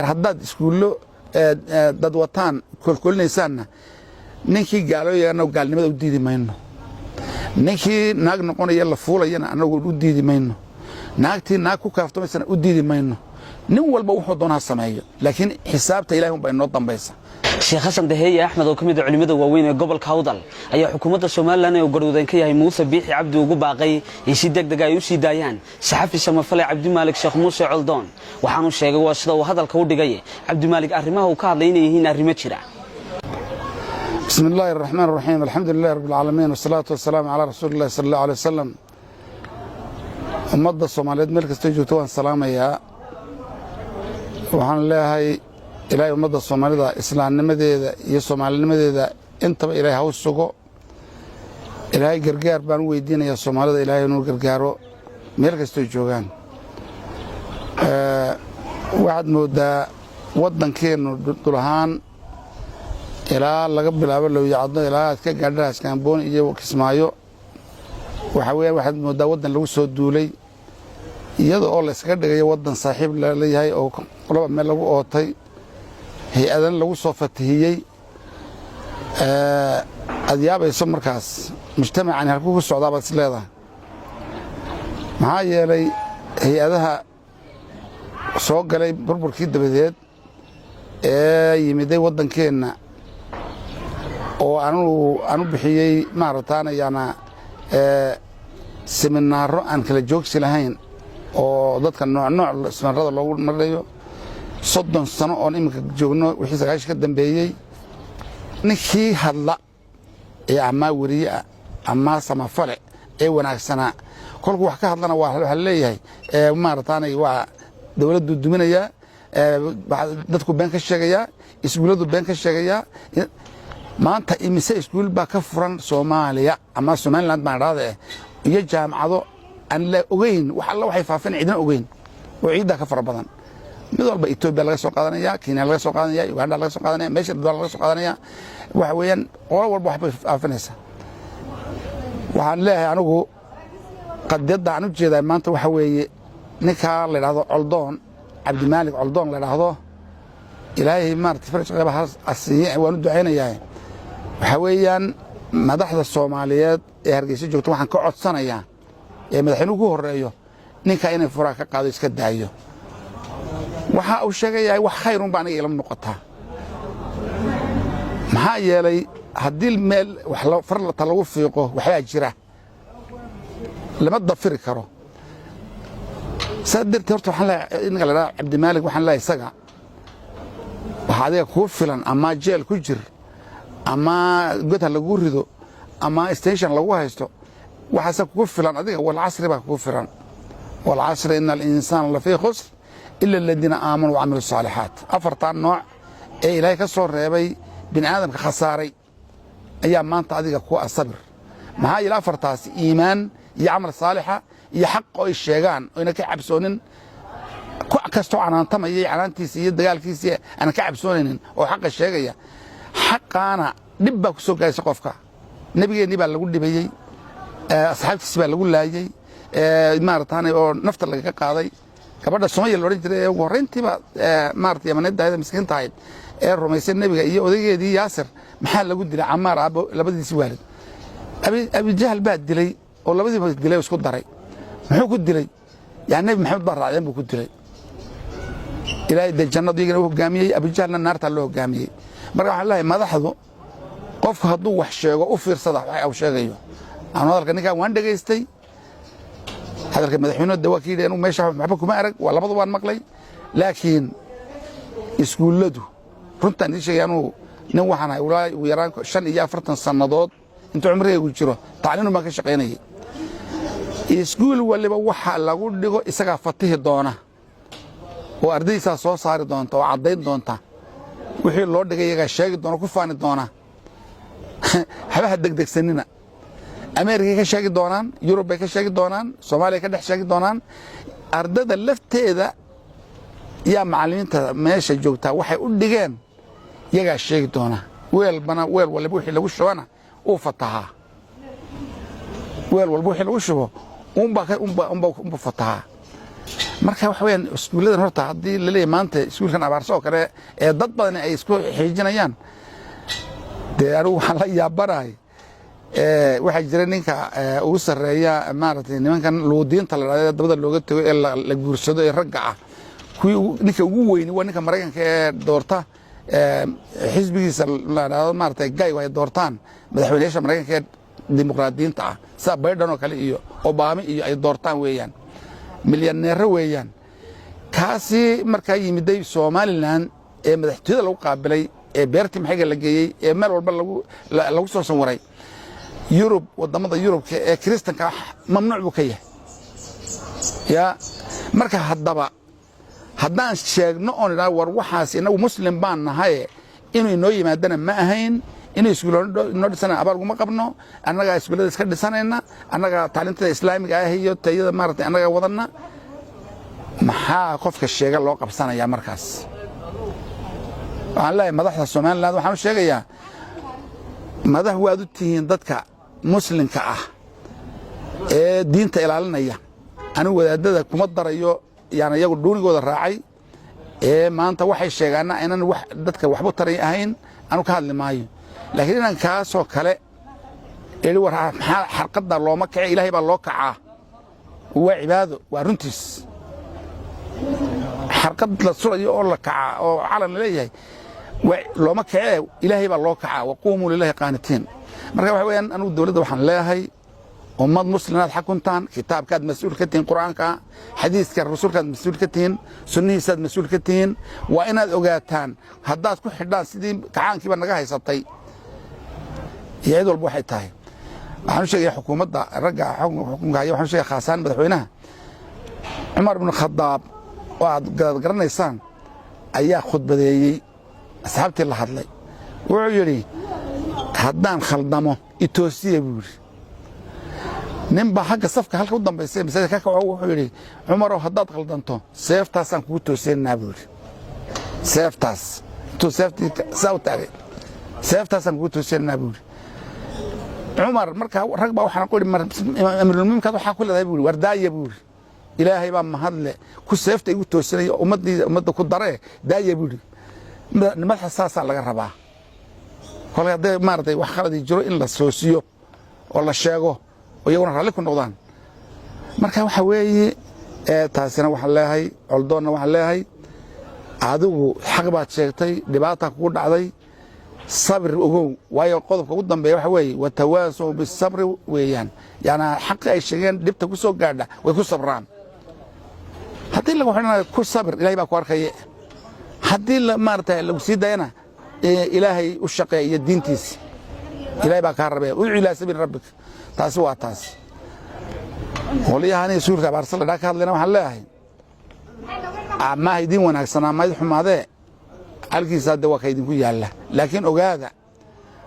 Haddaad iskuullo dad wataan koolkoolinaysaanna, ninkii gaalooyana gaalnimada u diidi mayno, ninkii naag noqonaya la fuulayana annagu u diidi mayno, naagtii naag ku kaaftomaysana u diidi mayno. Nin walba wuxuu doonaa sameeyo, laakiin xisaabta Ilahay unbaa inoo dambaysa. Sheekh Xasan Daheeye Axmed oo ka mid ah culimmada waaweyn ee gobolka Awdal ayaa xukuumadda Somaliland ee uu garwadeen ka yahay Muuse Biixi Cabdi ugu baaqay in si deg deg ay u sii daayaan saxafi samafale Cabdimaalik Sheekh Muuse Coldoon. Waxaanuu sheegay, waa sida uu hadalka u dhigay, Cabdimaalik arrimaha uu ka hadlay inay yihiin arrimo jira. بسم الله الرحمن الرحيم، الحمد لله رب العالمين، والصلاة والسلام على رسول الله صلى الله عليه وسلم. Ummadda Soomaaliyeed meel kastoo joogto waan salaamayaa. Waxaan leeyahay, Ilaahay ummadda Soomaalida islaamnimadeeda iyo soomaalinimadeeda intaba Ilaahay haw sugo. Ilaahay gargaar baan u weydiinayaa Soomaalida, Ilaahay inuu gargaaro meel kastoo joogaan. Waxaad mooddaa waddankeennu dhul ahaan ilaa laga bilaabo Lowyacaddo ilaa aad ka gaadha Raaskambooni iyo Kismaayo, waxaa weeyaan waxaad mooddaa waddan lagu soo duulay, iyada oo la iskaga dhigayo waddan saaxiib laleeyahay oo qolaba meel lagu ootay, hay'adan lagu soo fatihiyey. Aad yaabayso markaas mujtamacani halkuu ku socdaa baad is leedahay. Maxaa yeelay, hay'adaha soo galay burburkii dabadeed ee yimiday waddankeenna oo anugu aan u bixiyey maaragtaan ayaana seminaaro aan kala joogsi lahayn oo dadka nooc nooc seminaarada loogu marinayo, 30 sano oon iminka joogno, wixii 90 ka dambeeyey, ninkii hadla ee amaa weriye ah amaa samafale ee wanaagsanaa, kolku wax ka hadlana waxaa leeyahay maarataanay waa dowladdu duminayaa, dadku been ka sheegayaa, iskuulladu been ka sheegayaa. Maanta imise iskuul baa ka furan Soomaaliya ama Somaliland baan idhaahda eh, iyo jaamacado aan la ogeyn wax alla waxay faafin, cidna ogeyn oo ciiddaa ka fara badan? Mid walba Etoobiya laga soo qaadanaya, Kenya laga soo qaadanaya, Uganda laga soo qaadanaya, meesha doona laga soo qaadanaya. Waxa weeyaan qolo walba waxbay faafinaysaa. Waxaan leeyahay anigu qadiyadda aan u jeedaa maanta waxa weeye ninkaa la idhahdo Coldoon, Cabdimaalik Coldoon la idhaahdo, Ilaahay maarata faraj qeyba ha siiye, waan u ducaynayaa. Waxaa weeyaan madaxda Soomaaliyeed ee Hargeysa joogta waxaan ka codsanayaa, ee madaxweynuhu ku horreeyo, ninkaa inay furaa ka qaado, iska daayo. Waxa uu sheegayaa wax khayrun ba aniga ila muuqataa. Maxaa yeelay, haddii meel farta lagu fiiqo, waxbaa jira, lama dafiri karo. Saa darteed horta waxaan leeyahay ninka la idhaha Cabdimaalik, waxaan leeyahay isaga waxaa adiga kuu filan ama jeel ku jir ama god ha lagu rido ama station lagu haysto, waxaase kugu filan adiga والعصر baa kugu filan. والعصر إن الإنسان لفي خسر إلا الذين آمنوا وعملوا الصالحات. Afartan nooc ee Ilaahay ka soo reebay bini aadamka khasaaray ayaa maanta adiga ku asabir. Maxaa yeele, afartaasi iimaan iyo camal saalixa iyo xaq oo ay sheegaan oyna ka cabsoonin, ku kastoo canaantamaya iyo canaantiisa iyo dagaalkiisa aanan ka cabsoonaynin oo xaqa sheegaya, xaqaana dhib baa ku soo gaaraysa qofka. Nebigeennii baa lagu dhibayey, asxaabtiisi baa lagu laayey, maarataane oo nafta lagaga qaaday. Gabadha Sumaya la odhan jiray ee ugu horrayntiiba maarata Yamaneedda miskiinta ahayd ee rumaysay nebiga iyo odaygeedii Yaasir, maxaa lagu dilay? Camaar aabbo labadiisi waalid Abijahal baa dilay oo labadiiba dilay oo isku daray. Muxuu ku dilay? Yani Nebi Maxamed baa raacdeen buu ku dilay. Ilaahay dee jannadu iyagana u hogaamiyey, Abujahlna naartaa loo hogaamiyey. Marka waxaan leeyahay madaxdu, qofku hadduu wax sheego, u fiirsada waxa uu sheegayo. Anu hadalka ninkan waan dhegaystay. Hadalka madaxweynuhu de waa ka yidhi, anigu meesha waxba kuma arag, waa labadu waan maqlay. Laakiin iskuulladu, runtaan idiin sheegay, anugu nin waxaan ahay walaa ugu yaraan 45 sannadood intuu cumrigaygu jiro tacliinu baan ka shaqaynayay. Iskuul waliba waxa lagu dhigo isagaa fatihi doona oo ardaydiisaa soo saari doonta oo caddayn doonta. Wixii loo dhigay iyagaa sheegi doona, ku faani doona. Habaha degdegsanina. Ameerikay ka sheegi doonaan, Yurub bay ka sheegi doonaan, Soomaaliya ka dhex sheegi doonaan. Ardada lafteeda yaa macallimiinta meesha joogtaa waxay u dhigeen iyagaa sheegi doona. Weelbana, weel waliba wixii lagu shubana uu fatahaa. Weel walba wixii lagu shubo unba fatahaa. Marka waxa weeyaan, iskuulladan horta haddii la leeyahay maanta iskuulkan Abaarso oo kale ee dad badan ay isku xiijinayaan, dee anigu waxaan la yaabanahay, waxaa jira ninka ugu sarreeya maaragtay nimankan luudiinta la dhahdo ee dabada looga tago ee la guursado ee ragga ah, kuwii ninka ugu weyni waa ninka Maraykanka ee doorta xisbigiisa la dhahdo maaragtay gay ay doortaan madaxweynayaasha Maraykanka ee dimuqraadiyiinta ah, sida Biden oo kale iyo Obama iyo ay doortaan weeyaan, milyaneero weeyaan. Kaasi markaa yimiday Somaliland ee madaxtooyada lagu qaabilay ee beertii maxayga la geeyey ee meel walba lagu soo sawiray, Yurub, wadamada Yurubka ee Kiristanka mamnuuc buu ka yahay. Ya marka haddaba haddaan sheegno oon idhaha, war waxaas inagu Muslim baan nahaye, inuu inoo yimaadana ma ahayn, inuu iskuulo inoo dhisana abaal uguma qabno. Annagaa iskuullada iska dhisanayna, annagaa tacliintada Islaamiga ah iyo tayada maaragtay annagaa wadanna. Maxaa qofka sheega loo qabsanayaa? Markaas waxaan leeyahay madaxda Somaliland, waxaan u sheegayaa, madax waad u tihiin dadka Muslimka ah ee diinta ilaalinaya. Anigu wadaadada kuma darayo, yani iyagu dhuunigooda raacay ee maanta waxay sheegaana inaan wax dadka waxba taray ahayn, anu ka hadli maayo. Laakiin inaan kaasoo kale idhi, war maxaa xarqadda looma kace, Ilaahay baa loo kacaa, waa cibaado, waa runtiis. Xarqad la surayo oo la kacaa oo calan la leeyahay looma kacee, Ilaahay baa loo kacaa. وقوموا لله قانتين. Marka waxa weeyaan, anigu dowladda waxaan leeyahay, ummad muslimaad xakuntaan, kitaabkaad mas-uul ka tihiin, Qur'aanka, xadiiska Rasuulkaad mas-uul ka tihiin, sunnihiisaad mas-uul ka tihiin. Waa inaad ogaataan haddaad ku xidhaan sidii kacaankiiba naga haysatay iyo cid walba waxay tahay. Waxaan u sheegaya xukuumadda, ragga xukunka haya, waxaan u sheegaya khaasaan madaxweynaha. Cumar ibnu Khadaab oo aad garanaysaan ayaa khudbadeeyey, asxaabtii la hadlay. Wuxuu yidhi, "Haddaan khaldamo itoosiya," buu yidhi. Nin baa xagga safka halka u dambaysa masaajidka ka kaco, wuxuu yidhi, "Cumarow, haddaad khaldanto seeftaasaan kugu toosinaynaa," buu yidhi. Seeftaas intuu seeftii saa u taagay, "Seeftaasaan kugu toosinaynaa," buu yidhi Cumar. Markaa rag baa waxaan ku yidhi, "Amiirulmu'miniinkaad waxaa ku leedahay?" buu yidhi. "War daaya," buu yidhi. "Ilaahay baa mahadle ku seefta igu toosinaya ummaddii ummadda ku daree, daaya," buu yidhi. Madaxa saasaa laga rabaa kolka hadday maaragtay wax khaladii jiro in la soosiyo oo la sheego oo iyaguna raalli ku noqdaan. Marka waxa weeye, taasina waxaan leeyahay Coldoonna, waxaan leeyahay, adigu xaq baad sheegtay, dhibaata kugu dhacday, sabir ogow. Waayo qodobka ugu dambeeya waxa weeye وتواصوا بالصبر weeyaan. Yani xaqi ay sheegeen dhibta ku soo gaadha way ku sabraan. Haddii lagu xidhanayo ku sabir, Ilahay baa ku arkaya. Haddii maarata lagu sii daayana, Ilaahay u shaqeeya iyo diintiisa, Ilahay baa kaa rabaya. ادع إلى سبيل ربك. Taasi waa taas. Qolyahani suulka Abaarsa la dhaa ka hadlayna, waxaan leeyahay, maaha idiin wanaagsanaa, mayd xumaadee halkiisa hadde waa ka idinku yaalla. Laakiin ogaada,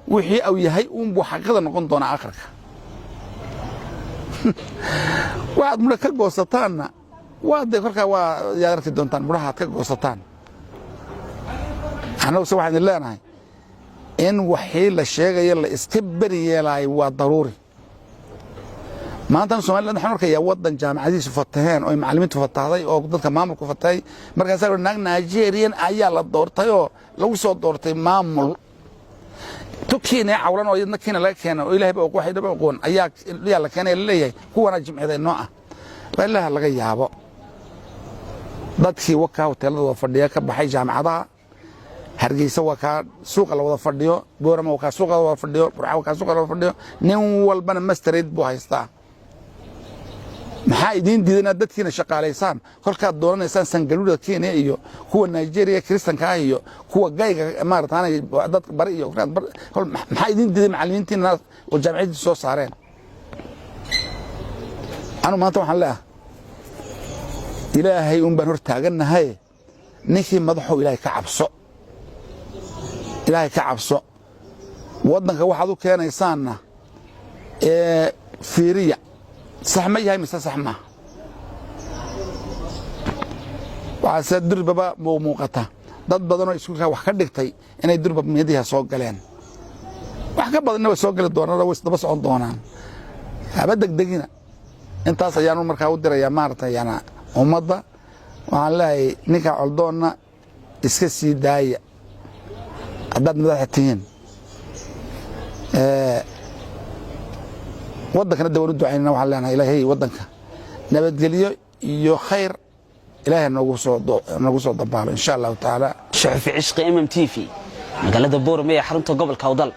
wixii au yahay uunbuu xaqiiqada noqon doonaa akhirka. Waxaad mudho ka goosataanna waa dee kolkaa waa yaad arki doontaan mudhaha aad ka goosataan. Annaguse waxaan idin leenahay, in waxii la sheegaya la iska beri yeelaayo waa daruuri. Maantan Somaliland waxaan arkayaa waddan jaamacadihiisu fataheen oo macallimiintu fatahday oo dadka maamulku fatahay. Markaasaa naag Nigerian ayaa la doortay oo lagu soo doortay maamul tu Kenya cawlan oo iyadna Kenya laga keenay oo Ilahay ba waxay dhaba aqoon ayaa la keenay, laleeyahay kuwana jimciday noo ah. Waa laga yaabo dadkii wakaa hoteelada wada fadhiya ka baxay jaamacadaha. Hargeysa waa kaa suuqa la wada fadhiyo, Boorama waa kaa suuqa la wada fadhiyo, Burca waa kaa suuqa la wada fadhiyo. Nin walbana masterate buu haystaa. Maxaa idiin diidan inaad dadkiina shaqaalaysaan kolkaad doonanaysaan sangaluuda Kenya iyo kuwa Nigeria Kiristanka ah iyo kuwa gayga maarataanay dadka bari iyo? Maxaa idiin diiday macallimiintiina oo jaamicadii soo saareen? Anu maanta waxaan leeyahay, Ilaahay un baan hor taagannahay. Ninkii madaxow, Ilaahay ka cabso, Ilaahay ka cabso. Waddanka waxaad u keenaysaanna ee fiiriya, sax ma yahay mise sax maaha? Waxaase durbaba muuqata dad badanoo iskuulkaa wax ka dhigtay inay durba meediha soo galeen. Wax ka badanna way soo gali doonaan, way isdaba socon doonaan. Haba degdegina. Intaas ayaanu markaa u dirayaa maaragtay yana ummadda. Waxaan leeyahay, ninka Coldoonna iska sii daaya haddaad madaxa tihiin. Waddankana de waan u ducaynana. Waxaan leenahay, Ilaahay waddanka nabadgelyo iyo khayr Ilaahay noogu soo dabaalo, insha Allahu tacaala. Suxufi Cishqi, MM TV, magaalada Boorame ee xarunta gobolka Awdal.